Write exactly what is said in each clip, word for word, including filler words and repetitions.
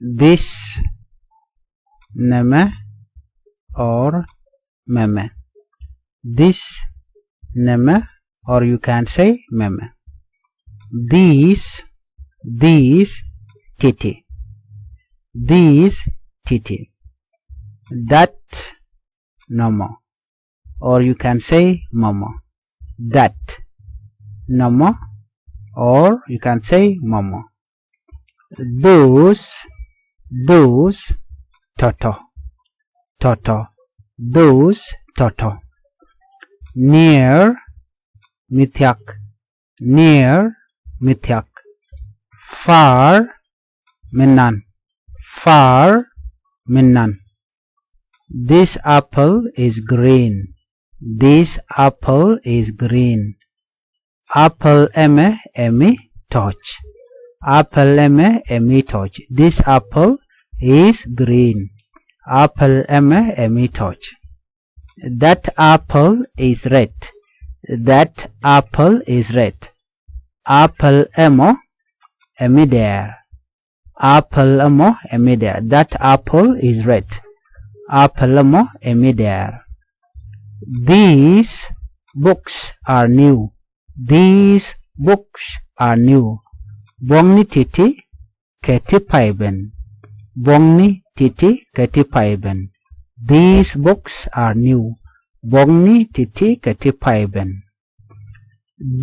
This, nɛmɛ or mɛmɛ. This, nɛmɛ, or you can say mɛmɛ. This, this, ti̱ti̱. This, ti̱ti̱. That, nɔmɔ, or you can say mɔmɔ. That, nɔmɔ, or you can say mɔmɔ. Those, those, tɔ̱tɔ̱, tɔ̱tɔ̱. Those, tɔ̱tɔ̱. Near, mi thia̱k. Near, mi thia̱k. Far, mi nan. Far, mi nan. This apple is green. This apple is green. Apple ɛmɛ ɛ mi tɔ̱c. Apple ɛmɛ ɛ mi tɔ̱c. This apple is green. Apple ɛmɛ ɛ mi tɔ̱c. That apple is red. That apple is red. Apple ɛmɔ ɛ mi dɛɛr. Apple ɛmɔ ɛ mi dɛɛr. That apple is red. Apple ɛmɔ ɛ mi dɛɛr. These books are new. These books are new. Buɔ̱ŋni ti̱ti̱ kɛ ti pay ben. Buɔ̱ŋni ti̱ti̱ kɛ ti pay ben. These books are new. Buɔ̱ŋni ti̱ti̱ kɛ ti pay ben.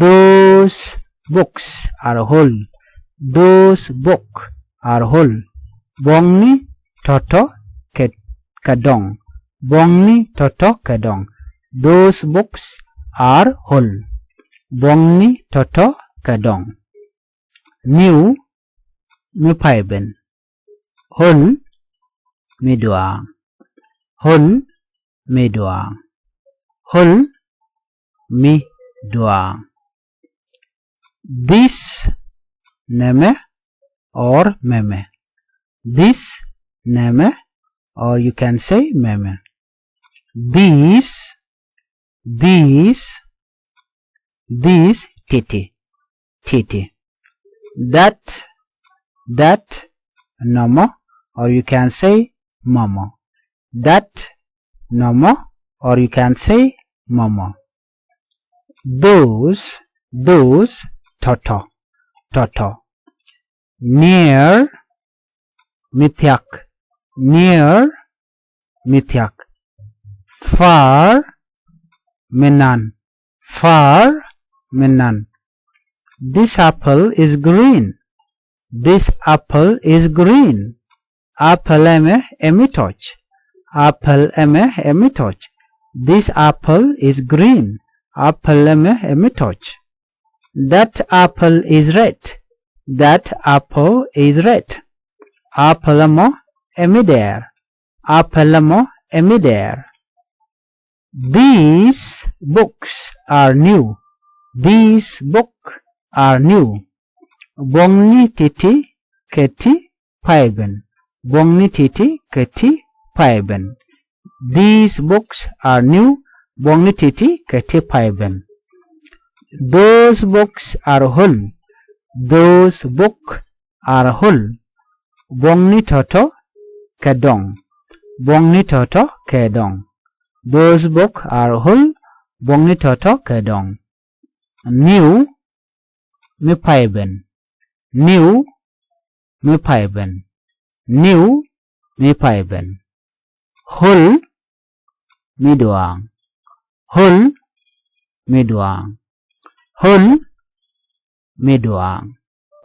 Those books are old. Those book are old. Buɔ̱ŋni tɔ̱tɔ̱ kɛ, kɛ dɔ̱ŋ. Buɔ̱ŋni tɔ̱tɔ̱ kɛ dɔ̱ŋ. Those books are old. Buɔ̱ŋni tɔ̱tɔ̱ kɛ dɔ̱ŋ. New, mi pay ben. Old, mi duaaŋ. Old, mi duaaŋ. Old, mi duaaŋ. This, nɛmɛ or mɛmɛ. This, nɛmɛ, or you can say mɛmɛ. These, these, these, ti̱ti̱, ti̱ti̱. That, that, nɔmɔ, or you can say mɔmɔ. That, nɔmɔ, or you can say mɔmɔ. Those, those, tɔ̱tɔ̱, tɔ̱tɔ̱. Near, mi thia̱k. Near, mi thia̱k. Far, mi nan. Far, mi nan. This apple is green. This apple is green. Apple ɛmɛ ɛ mi tɔ̱c. Apple ɛmɛ ɛ mi tɔ̱c. This apple is green. Apple ɛmɛ ɛ mi tɔ̱c. That apple is red. That apple is red. Apple ɛmɔ ɛ mi dɛɛr. Apple ɛmɔ ɛ mi dɛɛr. These books are new. These book are new. Buɔ̱ŋni ti̱ti̱ kɛ ti pay ben. Buɔ̱ŋni ti̱ti̱ kɛ ti pay ben. These books are new. Buɔ̱ŋni ti̱ti̱ kɛ ti pay ben. Those books are old. Those book are old. Buɔ̱ŋni tɔ̱tɔ̱ kɛ dɔ̱ŋ. Buɔ̱ŋni tɔ̱tɔ̱ kɛ dɔ̱ŋ. Those book are old. Buɔ̱ŋni tɔ̱tɔ̱ kɛ dɔ̱ŋ. New, mi pay ben. New, mi pay ben. New, mi pay ben. Old, mi duaaŋ. Old, mi duaaŋ. Old, mi duaaŋ.